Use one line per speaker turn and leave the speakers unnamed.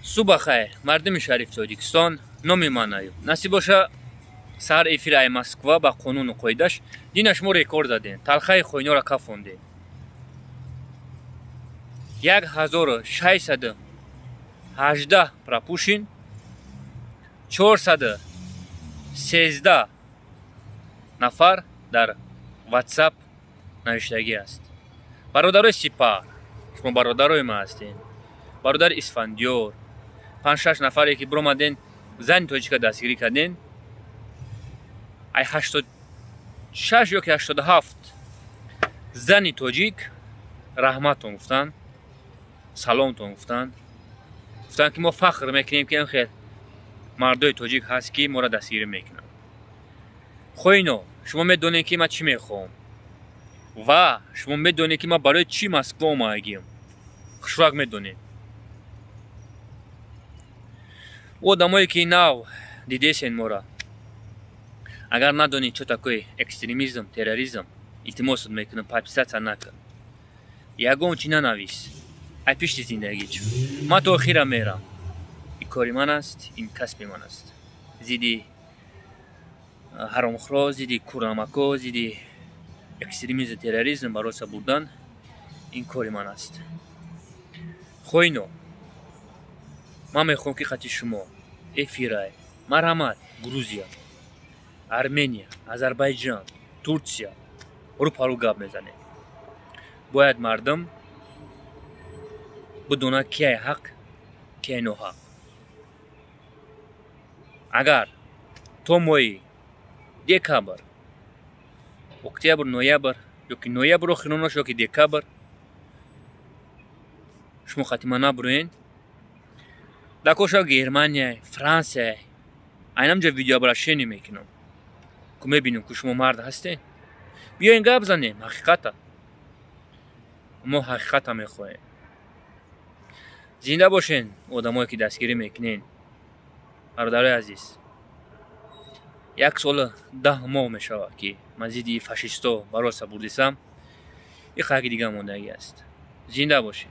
Субҳ хайр, мардуми шарифи Тоҷикистон. Номи ман Аюб. Насиб боша, саҳар эфир ай Москва ба қонуну қоидаш. Дина шумо рекорд задем, талхаи хоиноро кафондем. 1618 пропущен, 413 нафар дар WhatsApp навиштагӣ аст. Бародарои Сипар, шумо бародарои ман ҳастед. Бародари Исфандиёр, 5-6 нафаре ки биромаден, зани тоҷика дастгирӣ карден. Ай 86 ё ки 87 зани тоҷик раҳматон гуфтанд, саломтон гуфтанд. Гуфтанд, ки мо фахр мекунем, ки хел мардои тоҷик ҳаст, ки моро дастгирӣ мекунанд. Хоино, шумо медонед, ки ман чӣ мехоҳам, ва шумо медонед, ки ман барои чӣ Москва омадагиам. Хушрак медонед. Одамое ки нав дидесен мора, агар надонед, чо такое экстремизм, терроризм, илтимосат мекунам, подписаться накун, ягон чи нанавис. Ай пишти зиндагӣ чу ман то охира мерам. Ин кори ман аст, ин касби ман аст. Зидди ҳаромхӯро, зидди курнамако, зидди экстремизм, терроризм бароса бурдан ин кори ман аст. Хоино, ман мехоҳам, ки хати шумо эфирай. Марҳамат, Грузия, Армения, Азарбайҷан, Турсия рӯ парӯ гап мезанем. Бояд мардум бидонад, кияй ҳақ, кияй ноҳақ. Агар то моҳи декабр, октябр, ноябр ёки ноябр охиронош, ёки декабр шумо хатима набуроен, дакоша Германия, Франсия, айнамҷо видеообращение мекунам, ку мебинем, ку шумо мард ҳастед. Биёен, гап занем ҳақиқата. Мо ҳақиқата мехоҳем. Зинда бошен, одамое ки дастгирӣ мекунен. Бародарои азиз, 1 сола 10 моҳ мешавад, ки ман зидди фашисто бароса бурдисам. И хаки дига мондагӣ аст. Зинда бошед.